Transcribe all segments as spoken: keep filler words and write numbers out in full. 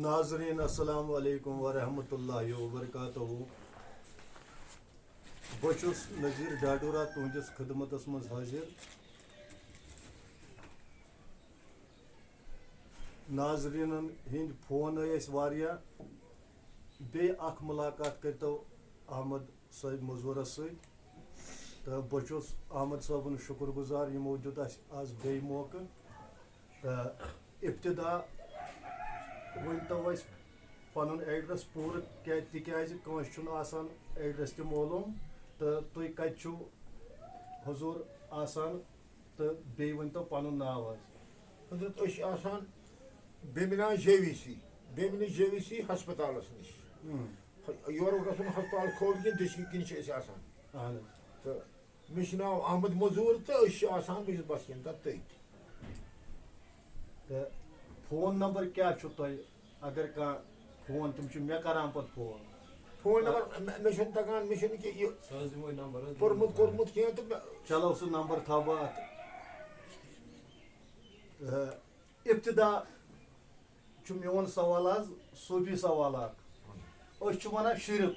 ناظرین، السلام علیکم ورحمۃ اللہ وبرکاتہ۔ بہٕ چھُس نذیر ڈاڈورہ تُہنٛدِس خدمتس منٛز حٲضِر۔ ناظریٖنن ہٕنٛدۍ فون ٲسۍ اَسہِ واریاہ۔ بیٚیہِ اکھ مُلاقات کٔرۍتو احمد صٲب مٔزوٗرس سۭتۍ۔ تہٕ بہٕ چھُس احمد صٲبُن شُکُر گُزار، یِمو دیُت اَسہِ آز بیٚیہِ موقعہٕ۔ تہٕ ابتدا ؤنۍتو اَسہِ پَنُن ایڈریس پوٗرٕ، کیٛازِ، تِکیٛازِ کٲنٛسہِ چھُنہٕ آسان ایڈریس تہِ معلوٗم۔ تہٕ تُہۍ کَتہِ چھِو حضوٗر آسان؟ تہٕ بیٚیہِ ؤنۍتو پَنُن ناو حظ۔ حضرت، أسۍ چھِ آسان بیمنا جے وی سی، بیمنہِ جے وی سی ہسپتالَس نِش۔ ہم۔ یورٕ گژھُن ہسپتال کھووُر کِنۍ دٔچھِنۍ کِنۍ چھِ أسۍ آسان۔ اَہَن حظ۔ تہٕ مےٚ چھُ ناو احمد مزوٗر تہٕ أسۍ چھِ آسان، بہٕ چھُس بسکِنٛدٕ تَتھ تٔتھۍ۔ تہٕ فون نمبر کیٛاہ چھُ تۄہہِ؟ اگر کانٛہہ فون، تِم چھِ مےٚ کران پتہٕ فون۔ فون نمبر، مےٚ، مےٚ چھُنہٕ تگان، مےٚ چھُنہٕ کہِ یہِ سُہ حظ دِمو یہِ نمبر حظ، پوٚرمُت دِمو۔ کوٚرمُت کینٛہہ تہٕ مےٚ چلو، سُہ نمبر تھاوٕ بہٕ اَتھ۔ تہٕ ابتدا چھُ میون سوال حظ، صوٗفی سوال اکھ۔ أسۍ چھِ وَنان شِرک،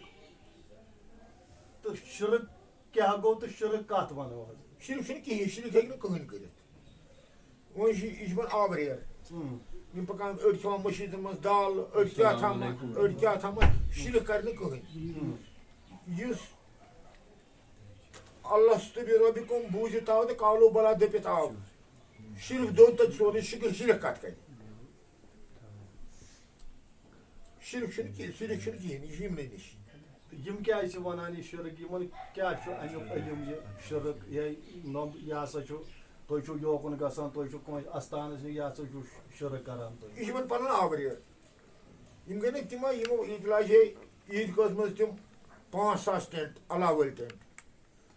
تہٕ شِرک کیٛاہ گوٚو تہٕ شِرک کَتھ وَنو حظ؟ شِرک چھُنہٕ کِہیٖنۍ، شِرک ہیٚکہِ نہٕ کٕہٕنۍ کٔرِتھ۔ وۄنۍ چھِ یہِ، یہِ چھِ یِمَن آوریر۔ ہُم۔ یِم پَکان، أڑۍ کھٮ۪وان مٔشیٖدَن منٛز دال، أڑۍ کیٛاہ السلام تھامَتھ، علیکم۔ أڑۍ کیٛاہ تھامَتھ، شِرک کَرِ نہٕ کٕہٕنۍ۔ ہُم۔ یُس الستُ بربکم بوٗزِتھ آو تہٕ قالوا بلی دٔپِتھ آو، شِرک دوٚد تَتہِ سورُے، شِرک، شِرک کَتھ کَرِ؟ شِرک چھُنہٕ کینٛہہ، شِرک چھُنہٕ کِہیٖنۍ، یہِ چھُ یِمنٕے نِش۔ تہٕ یِم کیٛازِ چھِ وَنان یہِ شِرک؟ یِمَن کیٛاہ چھُ اَمیُک علم یہِ شِرک؟ یہِ نۄم-، یہِ ہسا چھُ، تُہۍ چھِو یوکُن گژھان، تُہۍ چھِو کٲنٛسہِ اَستانَس نِش، یہِ ہسا چھُو شِرک کَران تُہۍ۔ یہِ چھُ یِمَن پَنُن آوریر۔ یِم گٔے نہ تِمے، یِمو ییٚتہِ لاجے عیٖد گاہَس منٛز تِم پانٛژھ ساس ٹینٹ، علاوٕ وٲلۍ ٹینٹ۔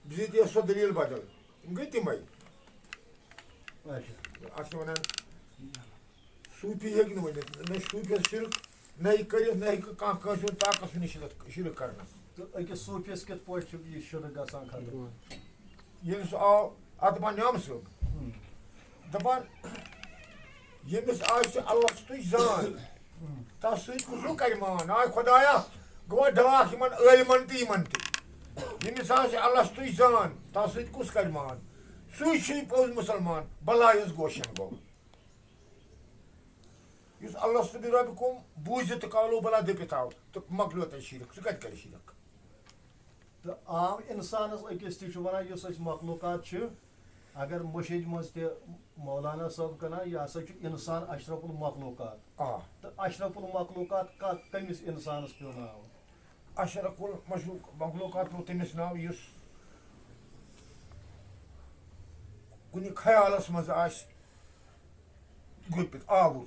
بِزٲتی ٲس سۄ دٔلیٖل بدل۔ یِم گٔے تِمے۔ اچھا۔ اَتھ چھِ وَنان صوٗفی ہیٚکہِ نہٕ ؤنِتھ، نہ چھُ صوٗفیَس شِرک، نہ ہیٚکہِ کٔرِتھ، نہ ہیٚکہِ کانٛہہ کٲنٛسہِ ہُنٛد طاقت چھُنہٕ شِرک، شِرک کرنَس۔ تہٕ أکِس صوٗفیَس کِتھ پٲٹھۍ چھُ یہِ شِرک گژھان ختم؟ ییٚلہِ سُہ آو، اَتھ دَپان نیام صٲب، ہُم۔ دَپان، ییٚمِس آسہِ اللہ سُہ تُج زان، ہُم۔ تَس سۭتۍ کُس ہیوٗ کَرِ مان؟ آے خۄدایا، گوٚو ڈاکھ یِمَن عٲلمَن تہِ یِمَن تہِ۔ ییٚمِس آسہِ اللہ سُہ تُج زان، تَس سۭتۍ کُس کَرِ مان؟ سُے چھُے پوٚز مُسلمان، بَلایَس گوشَن گوٚو۔ یُس اللہ سُہ تُج رۄبہِ کُم بوٗزِتھ تہٕ قالوا بلی دٔپِتھ آو، تہٕ مۄکلیو تَتہِ شِرک، سُہ کَتہِ کَرِ شِرک؟ تہٕ عام اِنسانَس أکِس تہِ چھُ وَنان، یُس أسۍ مخلوٗقات چھِ، اگر مٔشیٖدِ منٛز تہِ مولانا صٲب کَران، یہِ ہسا چھُ اِنسان اشرف المخلوٗقات۔ آ۔ تہٕ اشرف المخلوٗقات کا-، کٔمِس اِنسانَس پیوٚو ناو؟ اشرف المخلوٗق-، مخلوٗقات پیوٚو تٔمِس ناو، یُس کُنہِ خیالَس منٛز آسہِ گُپِتھ آوُر۔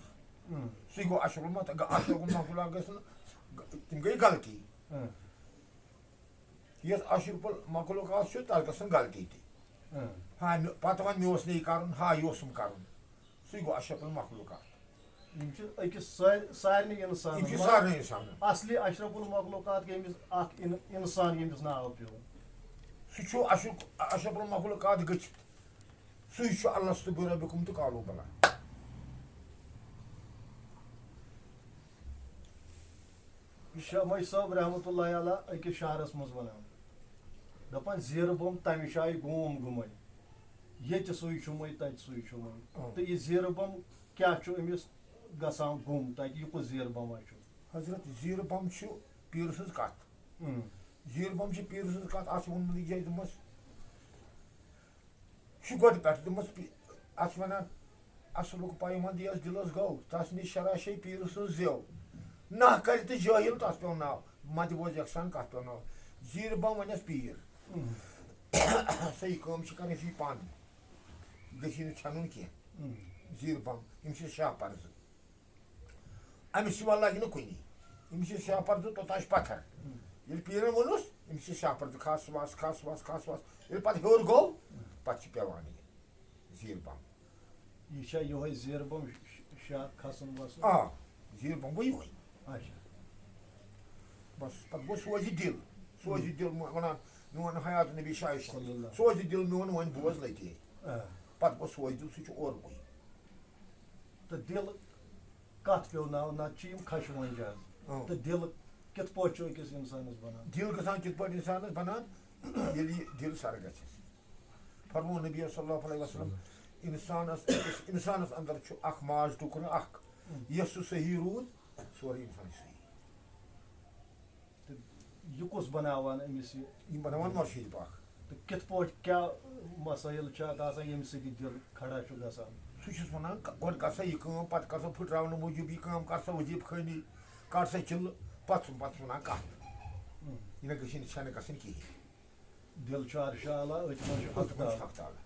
اۭں۔ سُے گوٚو اشرف المخ-، اشرف المخلوٗقات گژھِ نہٕ، تِم گٔے غلطی۔ اۭں۔ یۄس اشرف المخلوقات چھُ، تَتھ گژھن غلطی تہِ۔ اۭں۔ ہا، مےٚ، پَتہٕ وَن مےٚ اوس نہٕ یہِ کَرُن، ہا، یہِ اوسُم کَرُن۔ سُے گوٚو اشرف المخلوقات۔ یِم چھِ أکِس سارِ-، سارنٕے اِنسانَن، یِم چھِ مگر سارنٕے اِنسانَن۔ اصلی اشرف المخلوقات گٔے أمِس اَکھ اِن-، اِنسان، ییٚمِس ناو پیوٚو۔ سُہ چھُ اشرف، اشرف المخلوقات گٔژھِتھ۔ سُے چھُ الستُ بربکم تہٕ قالوا بلی۔ یہِ شاہ مٔجۍ صٲب رحمتہ اللہ علیہ أکِس شعرس منٛز وَنان، دَپان، "زیٖرٕ بۄم تَمہِ جایہِ گوم گُمے، ییٚتہِ سُے چھُمے، تَتہِ سُے چھُمے۔" اۭں۔ تہٕ یہِ زیٖرٕ بۄم کیٛاہ چھُ أمِس گژھان گُم تَتہِ؟ یہِ کُس زیٖرٕ بۄما چھُ؟ حضرت، زیٖرٕ بۄم چھُ پیٖرٕ سٕنٛز کَتھ۔ اۭں۔ زیٖرٕ بۄم چھِ پیٖرٕ سٕنٛز کَتھ، اَتھ چھِ ووٚنمُت یہِ جایہِ دوٚپمَس، چھُ گۄڈٕ پٮ۪ٹھ دوٚپمَس، پی-، اَتھ چھِ وَنان، اَصلُک پیوند یَس دِلَس گوٚو، تَس نِش شرع شے پیٖرٕ سٕنٛز زٮ۪و۔ نہ کَرِ تہٕ جٲہِل، تَس پیوٚو ناو۔ مَتہِ بوز یَکسان کَتھ پیوٚو ناو۔ زیٖرٕ بَم وَنٮ۪س پیٖر۔ اۭں۔ صحیح کٲم چھِ کَرٕنۍ، چھِ یہِ پَن۔ گٔژھی نہٕ ژھٮ۪نُن کینٛہہ۔ اۭں۔ زیٖرٕ بَم، یِم چھِ شاہ پَرزٕ۔ أمِس چھِ وَلہٕ لَگہِ نہٕ کُنی۔ أمِس چھِ شاہ پَرزٕ، توٚتام چھِ پَتھر۔ ییٚلہِ پیٖرَن ووٚنُس، أمِس چھِ شاہ پَرزٕ، کھَس وَس، کھَس وَس، کھَس وَس۔ ییٚلہِ پَتہٕ ہیوٚر گوٚو، پَتہٕ چھِ پٮ۪وان یہِ زیٖر بَم۔ یہِ چھا یِہوٚے زیٖر بَم ش-، شاہ کھَسُن وَسُن؟ آ، زیٖر بَم گوٚو یِہوٚے۔ اچھا۔ بَس، پَتہٕ گوٚو سوزِ دِل۔ سوزِ دِل مےٚ وَنان، میون حیات نبی شاہ عشق۔ صلی اللہ۔ سوزِ دِل میون وۄنۍ بوز لَتہِ۔ آ۔ پَتہٕ گوٚو سوزِ دِل، سُہ چھُ اورکُے۔ تہٕ دِل کتھ پیٚو ناو، نتہٕ چھِ یِم خشوٕنۍ جان۔ اۭں۔ تہٕ دِل کِتھ پٲٹھۍ چھُ أکِس اِنسانَس بَنان؟ دِل گژھان کِتھ پٲٹھۍ اِنسانَس بَنان؟ ییٚلہِ یہِ دِل سَر گژھٮ۪س۔ فرموو نبی صلی اللہ علیہ وسلم، اِنسانَس، أکِس اِنسانَس اندر چھُ اکھ ماز ٹُکرٕ اکھ، یۄس سُہ صحیح روٗد، سورُے اِنسان چھُ صحیح۔ تہٕ یہِ کُس بَناوان أمِس یہِ؟ یِم بَناوان مُرشِد پاک۔ تہٕ کِتھ پٲٹھۍ، کیٛاہ مسٲیِل چھِ اَتھ آسان، ییٚمہِ سۭتۍ یہِ دِل کھڑا چھُ گژھان؟ سُہ چھُس وَنان، کَ-، گۄڈٕ کَر سا یہِ کٲم، پَتہٕ کَر سا پھٕٹراونہٕ موٗجوٗب یہِ کٲم، کَر سا وظیٖفہٕ خٲنی، کَر سا چِلہٕ، پَتہٕ چھُ، پَتہٕ چھُ وَنان کَتھ۔ ہُم۔ یہِ نہ گٔژھِنۍ، یہِ چھَنہٕ گژھٕنۍ کِہیٖنۍ۔ دِل چھُ عرشہِ اعلیٰ، أتھۍ منٛز چھُ حق حق منٛز چھُ تعالیٰ۔ حق تعالیٰ۔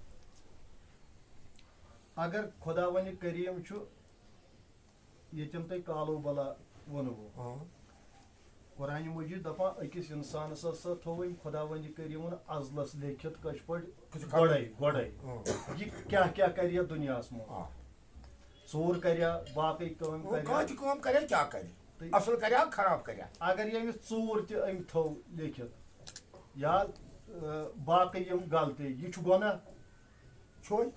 اگر خۄداوندِ کریٖم چھُ ییٚتٮ۪ن تۄہہِ کالو بلا ووٚنوُ۔ آ۔ قرآنِ مجیٖد دَپان، أکِس اِنسانَس ہسا تھوٚو أمۍ خۄداوندِ کریٖمَن ازلَس لیکھِتھ کٔژِ پٲٹھۍ؟ کٔژِ کالہٕ؟ گۄڈَے، گۄڈَے۔ آ۔ یہِ کیٛاہ کیٛاہ کَرِ یَتھ دُنیاہَس منٛز؟ آ۔ ژوٗر کَرِ یا باقٕے کٲم او، کَرِ یا؟ کانٛہہ تہِ کٲم کَرِ یا کیٛاہ کَرِ؟ تہٕ اَصٕل کَرِ یا خراب کَرِ یا؟ اگر یہِ أمِس ژوٗر تہِ أمۍ تھوٚو لیکھِتھ یا، آ، باقٕے یِم غلطی، یہِ چھُ گۄناہ؟ چھُے۔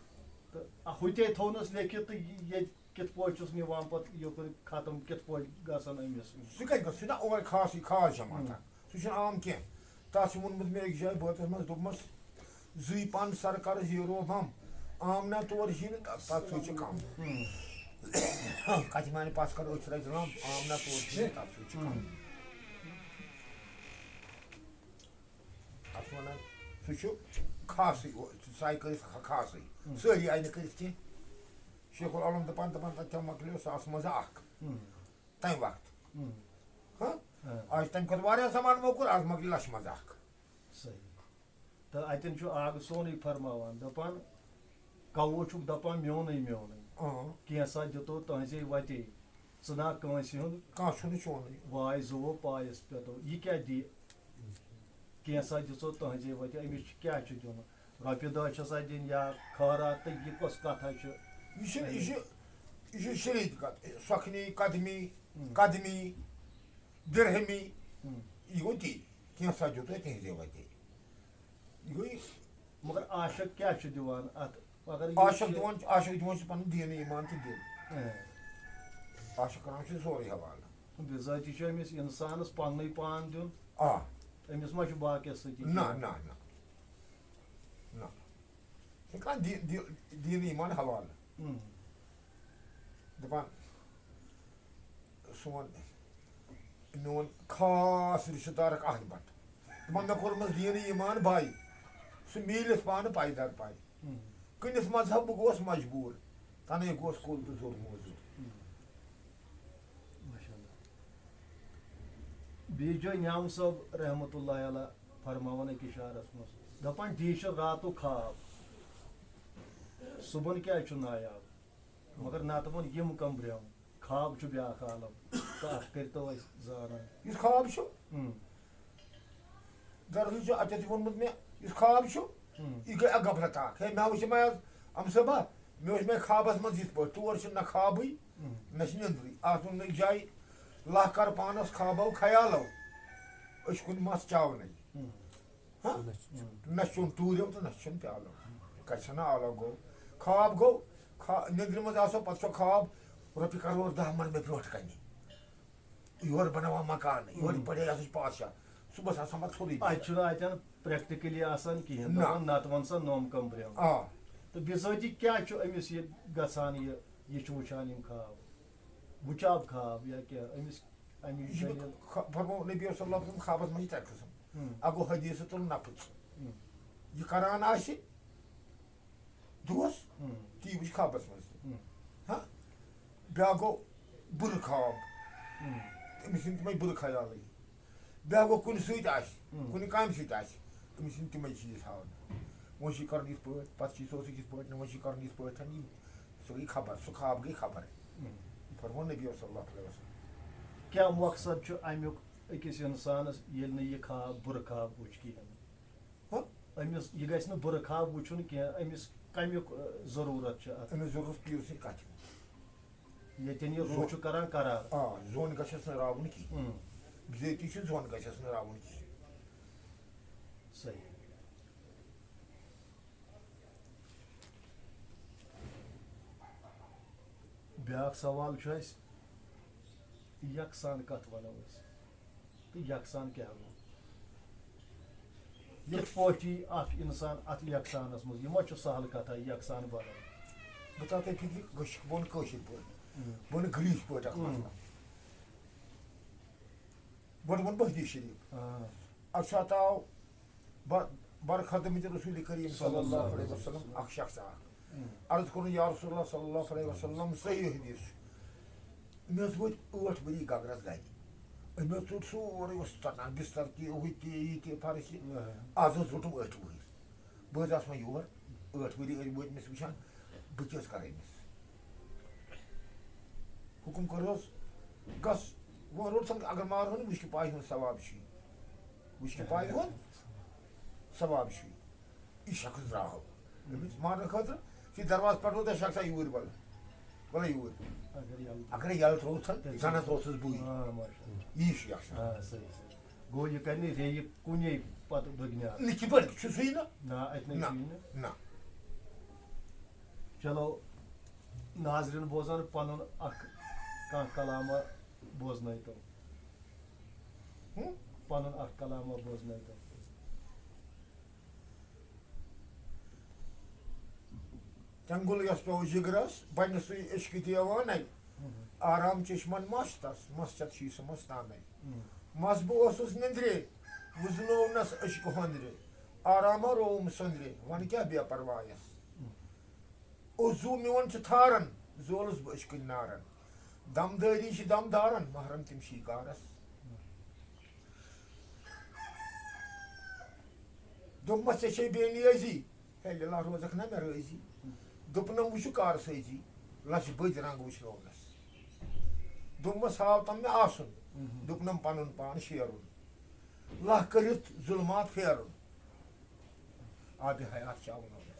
تہٕ ہُہ تے تھوٚونَس لیکھِتھ تہٕ یہِ ییٚتہِ کِتھ پٲٹھۍ چھُس نِوان پَتہٕ یوٚکُن ختم، کِتھ پٲٹھۍ گژھان أمِس؟ سُہ کَتہِ گژھِ؟ سُہ چھُنہ اورٕ خاصٕے خاص جماعتہ۔ ہُم۔ سُہ چھُنہٕ عام کینٛہہ۔ تَتھ چھُ ووٚنمُت مےٚ أکِس جایہِ بٲتَس منٛز، دوٚپمَس، "زٕے پَن سَر کَرٕ زیٖرو بَم، عام نہ تور چھِنہٕ تَتھ سۭتۍ چھِ کَم۔" ہُم۔ کَتھِ مانہِ پَس کَرٕ أچھ رَزِ لَم، عام نہ تور چھِنہٕ تَتھ سۭتۍ چھِ کَم۔ ہُم۔ اَتھ وَنان، سُہ چھُ خاصٕے، سُہ آیہِ کٔرِتھ خا-، خاصٕے۔ ہُم۔ سٲری آیہِ نہٕ کٔرِتھ کینٛہہ۔ شیخ العالم دَپان، دَپان، تَتھ چھےٚ مۄکلیو ساس منٛزٕ اَکھ۔ ہُم۔ تَمہِ وقتہٕ۔ ہُم۔ ہاں؟ ہاں۔ آز چھِ تَمہِ کھۄتہٕ واریاہ زمانہٕ موٚکُر، آز مۄکلہِ لَچھِ منٛزٕ اَکھ۔ صحیح۔ تہٕ اَتٮ۪ن چھُ اکھ سونُے فرماوان، دَپان، کَوو چھُکھ دَپان، "میونُے، میونُے۔" اۭں۔ کینٛژھا دِتو تُہنٛزے وَتے۔ ژٕ نا کٲنٛسہِ ہُنٛد۔ کانٛہہ چھُنہٕ چونُے۔ واے زُوو پایَس پٮ۪تو۔ یہِ کیٛاہ دِیہِ؟ کینٛژھا دِژو تُہنٛزے وَتہِ، أمِس چھُ کیٛاہ چھُ دیُن؟ رۄپیہِ دَہ چھَسا دِنۍ یا خٲرات، تہٕ یہِ کۄس کَتھا چھُ؟ یہِ چھُ، یہِ چھُ، یہِ چھُ شریٖک کَتھ۔ سۄکھنی، قدمی، ہُم۔ قدمی، درہمی، ہُم۔ یہِ گوٚو تی۔ کینٛژھا دیُت تۄہہِ تِہنٛزے وَتہِ۔ یہِ گوٚو یہِ۔ مگر عاشق کیٛاہ چھُ دِوان اَتھ؟ اگر یہِ عاشق چھُ دِوان، عاشق دِوان چھُ پَنُن دیٖن ایٖمان تہٕ دِل۔ اۭں۔ عاشق کران چھُ سورُے حوالہٕ۔ بِذٲتی چھُ أمِس اِنسانَس پَننُے پان دیُن۔ آ۔ أمِس ما چھُ باقیَس سۭتۍ تہِ نہ، کینٛہہ؟ نہ، نہ۔ نہ۔ یہِ کانٛہہ دی-، دی-، دیٖن ایٖمان حوالہٕ۔ اۭں۔ دَپان، سون، میون خاص رِشتہٕ دار اکھ احد بٹ۔ تِمن مےٚ کوٚرمس دیٖنٕے ایمان باے۔ سُہ میٖلِتھ پانہٕ پاے در پاے۔ ہُم۔ کٕنِس مذہب بہٕ گوس مجبوٗر۔ تَنے گوس کُل تہٕ زوٚر موزوٗر۔ ہُم۔ ماشاء اللہ۔ بیٚیہِ جاے نیام صٲب رحمتہ اللہ علیہ فرماوان أکِس شعرس منٛز، دَپان، "ڈیٖشہِ راتُک خواب، صُبحن کیٛازِ چھُ نایاب؟" مگر نتہٕ ووٚن یِم کم برٛونٛہہ، خواب چھُ بیٛاکھ عالم، تہٕ اَتھ کٔرۍتو اَسہِ زانن۔ یُس خواب چھُ، اۭں۔ دراصل چھُ اَتٮ۪تھ تہِ ووٚنمُت مےٚ، یُس خواب چھُ، اۭں۔ یہِ گٔے اَکھ غفلت اَکھ۔ ہے، مےٚ وٕچھ مےٚ آز، اَمہٕ صٲبا، مےٚ وٕچھ مےٚ خوابَس منٛز یِتھ پٲٹھۍ، تور چھُنہٕ نہ خوابٕے، اۭں۔ نہ چھِ نیٚنٛدرٕے۔ اَتھ ووٚن مےٚ جایہِ، لَہہ کَر پانَس خوابو خیالو، أچھ کُن مَس چاونَے۔ اۭں۔ ہا؟ نہ چھُ۔ نہ چھُن ٹوٗرِو تہٕ نہ چھُن پیالو۔ کَتہِ چھَنہ آلو گوٚو؟ خواب گوٚو، خا-، نیٚنٛدرِ منٛز آسو، پَتہٕ چھُ خواب، رۄپیہِ کَرور دَہ مَر مےٚ برٛونٛٹھ کَنہِ۔ یورٕ بَناوان مکان، یورٕ ہُم۔ پَرے آسان چھُ پادشاہ۔ صُبحَس آسان پَتہٕ سورُے اَتہِ چھُنہٕ اَتٮ۪ن practically آسان کِہیٖنۍ، نہ۔ دَپان نَتہٕ وَن سا نوٚم کَمہٕ برٛونٛہہ۔ آ۔ تہٕ بِذٲتی کیٛاہ چھُ أمِس یہِ گژھان، یہِ، یہِ چھُ وٕچھان یِم خواب؟ وٕچھاب خواب یا کیٛاہ أمِس؟ اَمِچ یہِ دٔلیٖل۔ خ-، فرموو نبی صلی اللہ علیہ وسلم، خوابَس منٛز چھِ ترٛےٚ قٕسٕم۔ ہُم۔ اَکھ گوٚو حدیٖث النفس۔ ہُم۔ یہِ قرآن آسہِ دۄہَس، ہُم۔ تی وٕچھ خوابَس منٛز۔ ہُم۔ ہا؟ بیٛاکھ گوٚو بُرٕ خواب۔ ہُم۔ أمِس یِن تِمَے بُرٕ خیالٕے۔ بیٛاکھ گوٚو کُنہِ سۭتۍ آسہِ، ہُم۔ کُنہِ کامہِ سۭتۍ آسہِ، أمِس یِن تِمَے چیٖز ہاونہٕ۔ وۄنۍ چھِ یہِ کَرُن یِتھ پٲٹھۍ، پَتہٕ چھِ یہِ سُہ اوسُکھ یِتھ پٲٹھۍ، نہ وۄنۍ چھِ یہِ کَرُن یِتھ پٲٹھۍ، یہِ، سُہ گٔے خبر، سُہ خواب گٔے خبر۔ ہُم۔ یہِ فرموو نبی صلی اللہ علیہ وسلم۔ کیٛاہ مقصد چھُ اَمیُک أکِس اِنسانَس، ییٚلہِ نہٕ یہِ خواب، بُرٕ خواب وٕچھ کِہیٖنۍ؟ ہہ؟ أمِس، یہِ گژھِ نہٕ بُرٕ خواب وٕچھُن کینٛہہ، أمِس کَمیُک، اَ، ضروٗرت چھُ اَتھ؟ أمِس ضروٗرت پیٖر سٕنٛدِ کَتھِ۔ ییٚتٮ۪ن یہِ روح زو-، چھُ کران قرار۔ آ، زوٚن گژھٮ۪س نہٕ راوُن کِہیٖنۍ۔ اۭں۔ بِذٲتی چھُ زوٚن گژھٮ۪س نہٕ راوُن کِہیٖنۍ۔ صحیح۔ بیٛاکھ سوال چھُ اَسہِ، یکسان کتھ ونو أسۍ؟ تہٕ یکسان کیٛاہ گوٚو؟ کِتھ پٲٹھۍ یی اکھ انسان اتھ یکسانس منٛز؟ یہِ ما چھُ سہل کتھا یکسان بنُن؟ بہٕ ترٛاوٕ تۄہہِ فِکرِ، کٲشِر، بہٕ وَنہٕ کٲشِر پٲٹھۍ، ہُم۔ بہٕ وَنہٕ گرٛیٖسۍ پٲٹھۍ اکھ ہُم۔ مسلہٕ۔ گۄڈٕ وَنہٕ بہٕ حدیث شریٖف۔ آ۔ اَکہِ ساتہٕ آو ب-، برخدمت رسول کریم صلی اللہ علیہ وسلم اکھ شخص اکھ۔ ہُم۔ عرض کوٚرُن، یا رسول اللہ صلی اللہ علیہ وسلم، صحیح حدیث چھُ۔ مےٚ حظ وٲتۍ ٲٹھ ؤری گگرس گرِ۔ أمۍ حظ ژوٚٹ سورُے، اوس ژٹان بستر تہِ، ہُہ تہِ، یہِ تہِ، فرش تہِ۔ آ۔ از حظ ژوٚٹُم ٲٹھِ وٕہٕرۍ۔ بہٕ حظ آسہٕ وۄنۍ یور، ٲٹھ ؤری ٲسۍ وٲتۍ مےٚ سُہ وٕچھان، بہٕ کیٛاہ حظ کَرٕ أمِس؟ حُکُم کوٚر حظ، گژھ، وۄنۍ روٚٹ ژھٕن، اگر مارہون، وٕچھ کہِ پایہِ ہُنٛد ثواب چھُے، وٕچھ کہِ پایہِ ہُنٛد ثواب چھُے۔ یہِ شخص درٛاو أمِس مارنہٕ خٲطرٕ، یہِ دروازٕ پٮ۪ٹھ ووت اَسہِ شخصا یوٗرۍ، وَلہٕ، وَلہٕ یوٗرۍ۔ اگر یَلہٕ اگر یَلہٕ ترٛووُتھ، تیٚلہِ زَنَس اوسُس بٕے۔ آ، ماشاء اللہ۔ یی چھُ یہِ اَکھ شخص۔ آ، صحیح، صحیح۔ گوٚو، یہِ کَرِ نہٕ ریٚیہِ کُنے پَتہٕ دُگنہِ اَتھ۔ نہٕ کِتھ پٲٹھۍ چھُ سُے نہٕ؟ نہ، اَتہِ نَے نہ، چھُے نہٕ۔ نہ۔ چلو، ناظریٖن بوزان پَنُن اَکھ کانٛہہ کلامہ بوزنٲیتو۔ ہُم؟ پَنُن اَکھ کلامہ بوزنٲیتو۔ تنگل یۄس پیوٚو جگرس، بنہِ سُے عشقہٕ دیوانَے۔ ہُم۔ آرام چشمن مست تس، مسجد چھُے سُہ مستانَے۔ ہُم۔ مس بہٕ اوسُس نِندرے، وُزنوونس عشقہٕ ہۄندرِ۔ آرامہ رووُم سۄندرِ، وَنہٕ کیٛاہ بے پروایس۔ ہُم۔ اوس زُو میون چھُ تھارن، زولُس بہٕ عشقٕنۍ نارن۔ دمدٲری چھِ دمدارن، محرم تِم شِکارس۔ دوٚپمس، ژےٚ چھے بے نیٲزی، ہے لِلہ روزکھ نا مےٚ رٲضی؟ دوٚپنم، وٕچھُکھ کار سٲزی، لچھ بٔدۍ رنگ وٕچھنوونس۔ دوٚپمس، ہاو تم مےٚ آسُن، دوٚپنم، پنُن پان شیرُن۔ لہ کٔرِتھ ظُلمات پھیرُن، آبِ حیات چاونوونس۔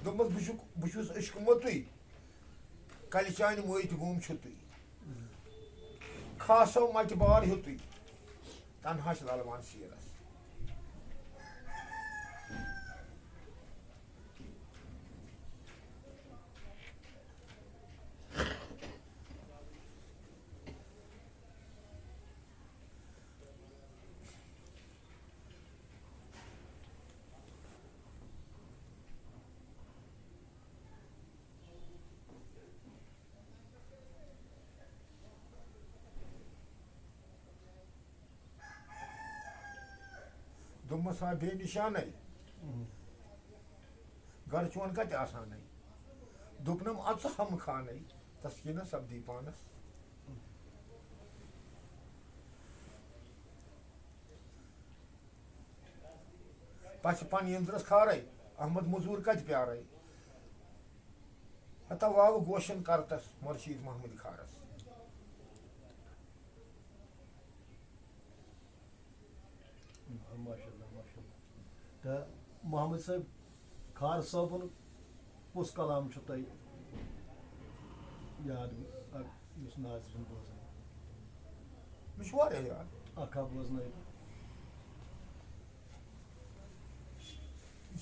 دوٚپمس، بہٕ چھُکھ، بہٕ چھُس عشقہٕ متُے، کلہِ چانہِ مٔتۍ گوم چھُ تُے۔ کھاسو مٹہِ بار ہیوٚتُے، تنہا چھِ للوان سیٖرس۔ دوٚپمَس، آ بے نِشانَے۔ گَرٕ چون کَتہِ آسانَے؟ دوٚپنَم، اَژٕ ہَمہٕ خانَے، تَسکیٖنہ سَپدی پانَس۔ پَژھِ پَنہٕ یِنٛدرَس خارَے، احمد مٔزوٗر کَتہِ پیٛارَے؟ ہتا واوٕ گوشن کرتس مرشید محمد کھارس۔ ماشاء اللہ، ماشاء اللہ۔ تہٕ محمد صٲب، کھار صٲبُن کُس کلام چھُ تۄہہِ یاد، یُس ناظرین بوزن؟ مےٚ چھُ واریاہ یاد۔ اکھ ہا بوزنٲیِو۔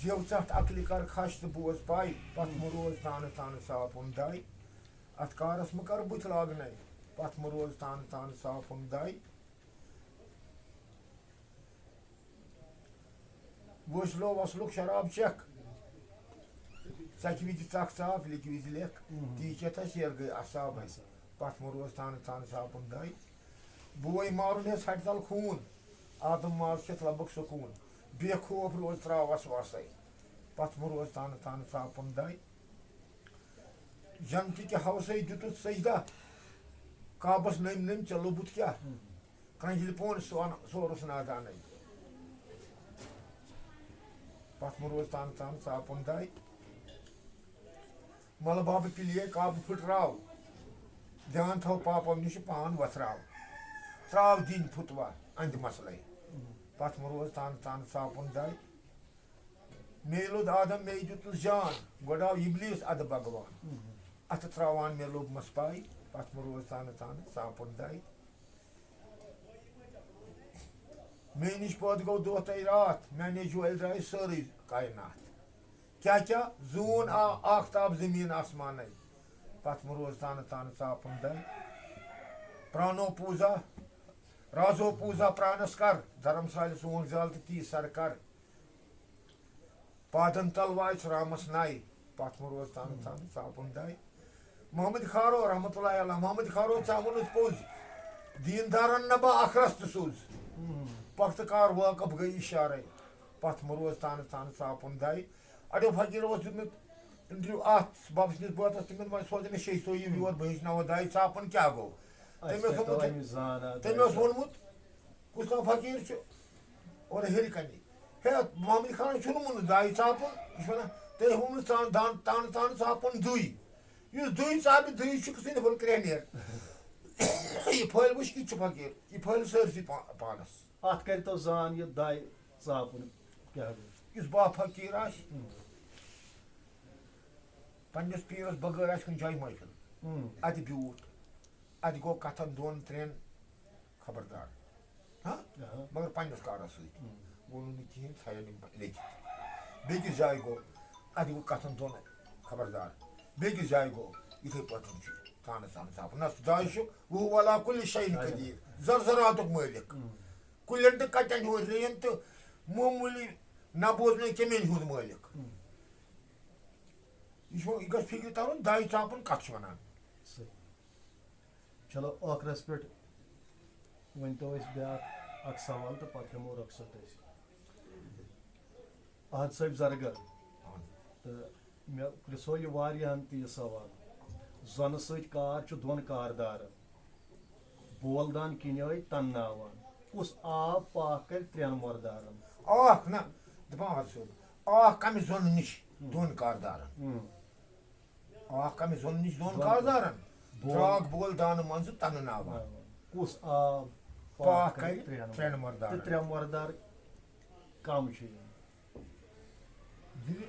زیو ژٹھ عقلہِ کر کھش تہٕ بوز پاے، پتھ مہ روز تانہٕ تانہٕ صاف اوٚن داے۔ اتھ کارس مہ کر بُتھ لاگنَے، پتھ مہ روز تانہٕ تانہٕ صاف اوٚن داے۔ وٕچھ لو وصلُک شراب چکھ، ژکہِ وِزِ ژکھ ژاپ، لیکہِ وِزِ لیکھ، تی چیتھا شیر گٔے اصاب۔ پتھ مہ روز تانہٕ تانہٕ صاف اوٚن داے۔ بوے مارُن ہیٚس ہٹہِ تل خوٗن، آدم ماز کھٮ۪تھ لبُک سکوٗن۔ بے خوف روز تراو وسواسے، پتھ مہ روز تانہٕ تانہٕ ژاپُن داے۔ جنتٕکہِ ہوسے دیُتُتھ سجدہ، کعبس نٔمۍ نٔمۍ ژےٚ لوٚبُتھ کیٛاہ؟ کرٛنٛجلہِ پون سون سورُس نادانے، پتھ مہ روز تانہٕ تانہٕ ژاپُن داے۔ ملہٕ بابہٕ پِلیے کعبہٕ پھٕٹراو، دیان تھاو پاپو نِش پان وۄتھراو۔ تراو دِنۍ پھُتوا اندِ مسلے، پتھ مہ روز تانہٕ تانہٕ ژاپُن داے۔ مے لوٚد آدم مے دیُتُس جان، گۄڈٕ آو ابلیس ادٕ بھگوان۔ اتھٕ تراوان مے لوٚبمس پاے، پتھ مہ روز تانہٕ تانہٕ ژاپُن داے۔ مے نِش پٲدٕ گوٚو دۄہ تہٕ راتھ، میانے جوہل درٛایہِ سٲرٕے کاینات۔ کیٛاہ کیٛاہ؟ زوٗن آ آفتاب زٔمیٖن آسمانَے۔ پَتھ مہٕ روز تانہٕ تانہٕ ژاپُن دَے۔ پرٛانو پوٗزا، رازو پوٗزا پرٛانَس کَر۔ دھرم سالہِ سون زیادٕ تی سَر کَر۔ پادَن تَل واے ژٕ رامَس نَے۔ پَتھ مہٕ روز تانہٕ تانہٕ ژاپُن دَے۔ محمد خارو رحمتہ اللہ علیہ، محمد خارو ژےٚ ووٚنُتھ پوٚز، دیٖندارَن نہ بہٕ اَکھ رَس تہِ سوٚز۔ پۄختہٕ کار وٲقف گٔے اِشارَے۔ پَتھ مہٕ روز تانہٕ تانہٕ ژاپُن دَے۔ اَڑیو فقیٖرو اوس دیُتمُت انٹرویو اَتھ بابَس نِس بٲتَس، تِمَن وۄنۍ سوزِ مےٚ شیٚیہِ سو یہِ یور، بہٕ ہیٚچھناوَو دَے ژاپُن کیٛاہ گوٚو۔ تٔمۍ اوس ووٚنمُت، تٔمۍ اوس ووٚنمُت، کُس تام فقیٖر چھُ اورٕ ہیٚرِ کَنہِ۔ ہے، محمد خان چھُنہٕ ووٚنمُت دَے ژاپُن، یہِ چھُ وَنان، تٔمۍ ووٚنمُت ژان دان تانہٕ تانہٕ ژاپُن دُے۔ یُس دُے ژاپہِ، دُے چھُ قٕسٕنۍ پھوٚل کرٛیٚہنیر۔ یہِ پھٔلۍ وٕچھ کِتھ چھُ فقیٖر، یہِ پھٔلۍ سٲرسٕے پا-، پانَس۔ اَتھ کٔرۍتو زان یہِ دَے ژاپُن کیٛاہ گوٚو۔ یُس با فقیٖر آسہِ، پنٛنِس پیٖرَس بغٲر آسہِ کُنہِ جایہِ محفِل، اَتہِ بیوٗٹھ، اَتہِ گوٚو کَتھَن دۄن ترٛٮ۪ن خبردار۔ ہاں؟ مگر پنٛنِس کارَس سۭتۍ۔ ووٚنُن نہٕ کِہیٖنۍ، ژھایَن یِم لیٚکھِتھ۔ بیٚکِس جایہِ گوٚو، اَتہِ گوٚو کَتھَن دۄن خبردار۔ بیٚکِس جایہِ گوٚو، یِتھَے پٲٹھۍ چھُ تانَس تانَس ژاپُن۔ نہ، سُہ دَے چھُ، وہو علی کل شیء قدیر، زرزراتُک مٲلِک۔ کُلٮ۪ن تہٕ کَٹٮ۪ن ہُنٛد، رین تہٕ معموٗلی نہ بوزنہٕ کیٚمٮ۪ن ہُنٛد مٲلِک۔ یہِ چھُ، یہِ گژھِ فِکرِ تَرُن، دَے ژاپُن کَتھ چھُ وَنان۔ صحیح۔ چلو، ٲخرَس پٮ۪ٹھ ؤنۍ تو أسۍ بیٛاکھ اَکھ سوال تہٕ پَتہٕ ہٮ۪مو رۄخصت أسۍ۔ احد صٲب زرگر، تہٕ مےٚ پرٛژھو یہِ واریاہَن تہِ یہِ سوال، زۄنہٕ سۭتۍ کار چھُ دۄن کاردارَن، بولدان کِنۍ ٲے تَنناوان، کُس آب پاک کَرِ ترٛٮ۪ن مۄردارَن؟ آکھ نہ، دَپان احد صٲب، آکھ کَمہِ زۄنہٕ نِش دۄن کاردارَن؟ اکھ کمہِ زۄن نِش دۄن کاردارن، بول۔ درٛاگ بول دانہٕ منٛزٕ تنہٕ ناوان۔ کُس آب پاک کرِ ترٛٮ۪ن مردارن؟ تہٕ ترٛےٚ مردار کم چھِ یِم؟ ییٚلہِ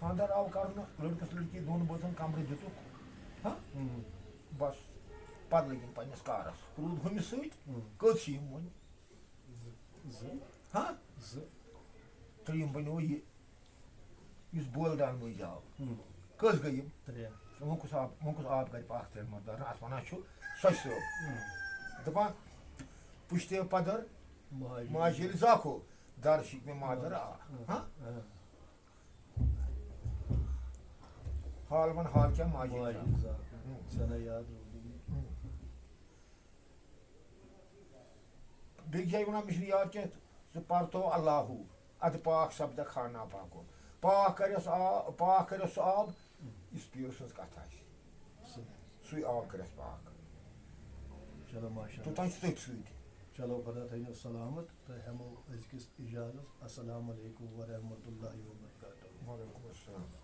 خانٛدر آو کرنہٕ، لٔڑکس لٔڑکی دۄن بٲژن کمرٕ دِتُکھ، ہاں؟ بس، پتہٕ لٔگۍ یِم پننِس کارس۔ روٗد ہُمِس سۭتۍ، کٔژ چھِ یِم وۄنۍ؟ زٕ۔ ہاں؟ زٕ۔ ترٛیٚیِم بنیو یہِ، یُس بولدان مٔنٛزۍ آو۔ کٔژ گٔے یِم؟ ترٛےٚ۔ وۄنۍ کُس آب، وۄنۍ کُس آب کرِ پاک ترٛٮ۪ن مردارن؟ اتھ ونان چھُ سۄچہِ صٲب۔ دپان، پُشتے پدر، ماجہِ۔ ماجہِ ییٚلہِ زاکھو، در شِکمہِ مادر آ۔ ہاں؟ حال ون حال کیٛاہ ماجہِ ییٚلہِ ماجہِ زاکھو۔ زاکھو۔ ژےٚ نَے یاد روٗدُے۔ بیٚیہِ جایہِ وَنان، مےٚ چھُنہٕ یاد کینٛہہ، سُہ پَرتو اللہُ، اَدٕ پاک سَپدَکھ ہا ناپاکو۔ پاک کَریس آ-، پاک کَریس سُہ آب، یُس پیٖر سٕنٛز کَتھ آسہِ۔ سُے آب کَریس پاک۔ چلو، ماشاء اللہ۔ توٚتام چھُ تٔتھۍ سۭتۍ۔ چلو، خۄدا تھٲینو سلامت تہٕ ہٮ۪مو أزکِس اجازت۔ السلام علیکم ورحمۃ اللہ وبرکاتہ۔ وعلیکم السلام۔